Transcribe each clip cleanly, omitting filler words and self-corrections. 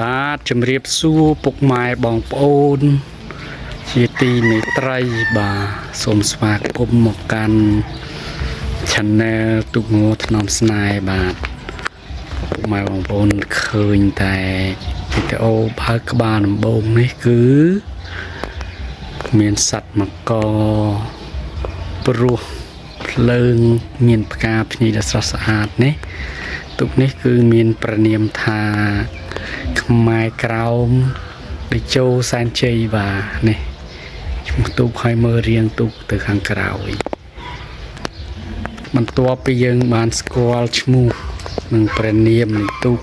បាទជំរាបសួរពុកម៉ែបងប្អូន ជាទីមេត្រីបាទសូមស្វាគមន៍មកកាន់ Channel ទូកងថ្នមស្នេហ៍បាទពុកម៉ែបងប្អូនឃើញតែវីដេអូបើកក្បាលដំបូងនេះគឺមានសត្វមកព្រោះភ្លើងមានផ្កាភ្ញីដ៏ស្រស់ស្អាតនេះទូកនេះគឺមានប្រនាមថាខ្មែរក្រោមតេជោសែនជ័យបាទនេះឈ្មោះទូកឲ្យមើលរៀងទូកទៅខាងក្រោយ បន្ទាប់ពីយើងបានស្គាល់ឈ្មោះនិងព្រះនាមនៃទូក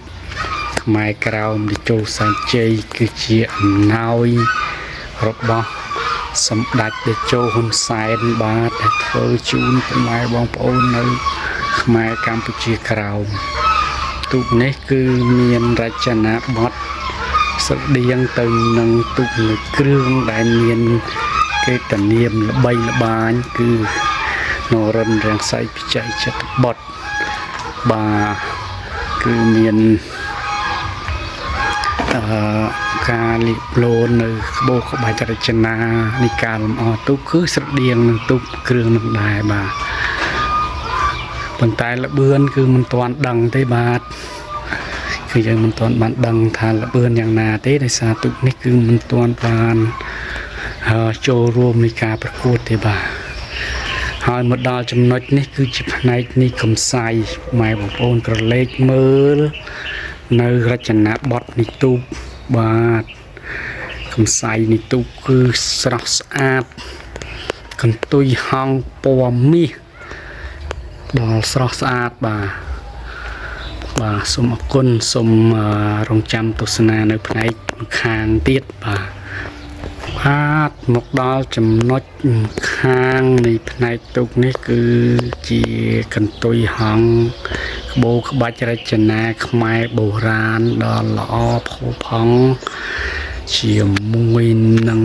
ខ្មែរក្រោមតេជោសែនជ័យគឺជាអំណោយរបស់សម្ដេចតេជោហ៊ុនសែនបាទដែលធ្វើជូនពុកម៉ែបងប្អូននៅខ្មែរកម្ពុជាក្រោមទូកនេះគឺមានរចនាបថស្រដៀងទៅនឹងទូកមួយគ្រឿងដែលមានកិត្តិនាមល្បីល្បាញគឺ នរិនរាំងសីពិជ័យចិត្តបុត្របាទគឺមានអឺការលាបលូននៅក្បូរក្បាច់រចនានៃការលម្អទូកគឺស្រដៀងនឹងទូកគ្រឿងនឹងដែរបាទប៉ុន្តែល្បឿនគឺមិនទាន់ដឹងទេបាទគឺយើងមិនទាន់បានដឹងថាល្បឿនយ៉ាងណាទេដោយសារទូកនេះគឺមិនទាន់បានចូលរួមនៃការប្រកួតទេបាទ ហើយមកដល់ចំណុចនេះគឺជាផ្នែកនៃកំសៃម៉ែបងប្អូនក្រឡេកមើលនៅរចនាបថនៃទូកបាទកំសៃនៃទូកគឺស្រស់ស្អាតកន្ទុយហងពណ៌មាសដល់ស្រស់ស្អាតបាទបាទសូមអរគុណសូមរងចាំទស្សនានៅផ្នែកម្ខាងទៀតបាទ បាទមកដល់ចំណុចខាងនៃផ្នែកទូកនេះគឺជាកន្ទុយហង្សក្បូរក្បាច់រចនាខ្មែរបុរាណដ៏ល្អផូរផង់ជាមួយនឹង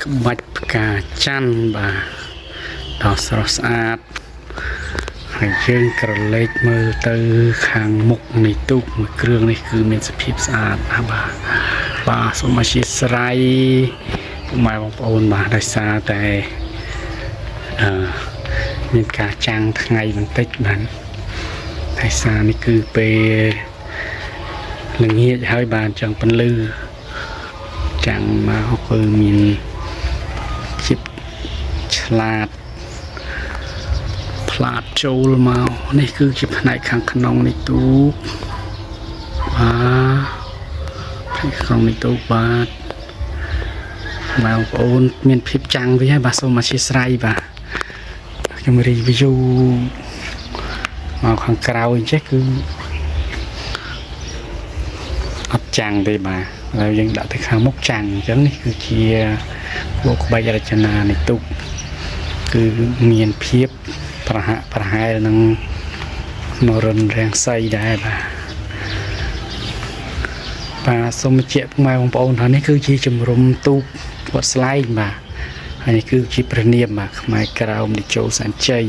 ក្បាច់ផ្កាច័ន្ទបាទដ៏ស្រស់ស្អាតហើយយើងក្រឡេកមើលទៅខាងមុខនៃទូកមួយគ្រឿងនេះគឺមានសភាពស្អាតណាស់បាទបាទសូមអធ្យាស្រ័យពុកម៉ែបងប្អូនបាទដោយសារតែអឺមានការចាំងថ្ងៃបន្តិចបាទដោយសារនេះគឺពេលល្ងាចហើយបាទអញ្ចឹងពន្លឺចាំងមកគឺមានភាពឆ្លាត ផ្លាតចូលមកនេះគឺជាផ្នែកខាងក្នុងនៃទូកបាទផ្នែកក្នុងនៃទូកបាទបងប្អូនមានភាពចាំងវិញហើយបាទសូមអធ្យាស្រ័យបាទខ្ញុំ review មកខាងក្រៅអញ្ចេះគឺអត់ចាំងទេបាទហើយយើងដាក់ទៅខាងមុខចាំងអញ្ចឹងនេះគឺជាបូកក្បាច់រចនានៃទូកគឺមានភាពប្រហាក់ប្រហែលនឹងនរិនរាំងសីដែរបាទបាទសូមបញ្ជាក់ពុកម៉ែបងប្អូនថានេះគឺជាជំរំទូកវត្តស្លែងបាទហើយនេះគឺជាព្រះនាមបាទខ្មែរក្រោមតេជោសែនជ័យ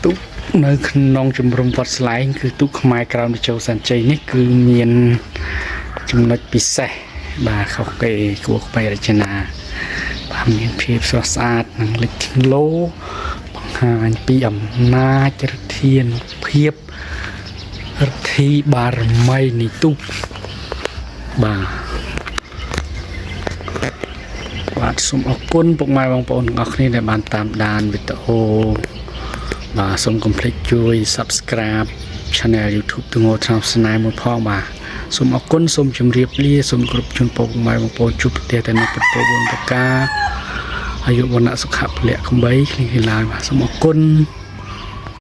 ទូកនៅក្នុងជំរំវត្តស្លែងគឺទូកខ្មែរក្រោមតេជោសែនជ័យនេះគឺមានចំណុចពិសេសបាទខុសគេគួរក្បីរចនាបាទមានភាពស្រស់ស្អាតនិងលេចធ្លោបង្ហាញពីអំណាចឫទ្ធានុភាពឫទ្ធីបារមីនៃទូកបាទបាទសូមអរគុណពុកម៉ែបងប្អូនទាំងអស់គ្នាដែលបានតាមដានវីដេអូបាទសូមកុំភ្លេចជួយ Subscribe Channel YouTube ទូងថ្នមស្នេហ៍មួយផងបាទសូមអរគុណសូមជម្រាបលាសូមគោរពជូនពរពុកម៉ែបងប្អូនជួបប្រទះតែនៅពុទ្ធពរ4ប្រការអាយុវណ្ណៈសុខៈពលៈកំបីគ្លៀងគ្លាឡើយបាទសូមអរគុណ។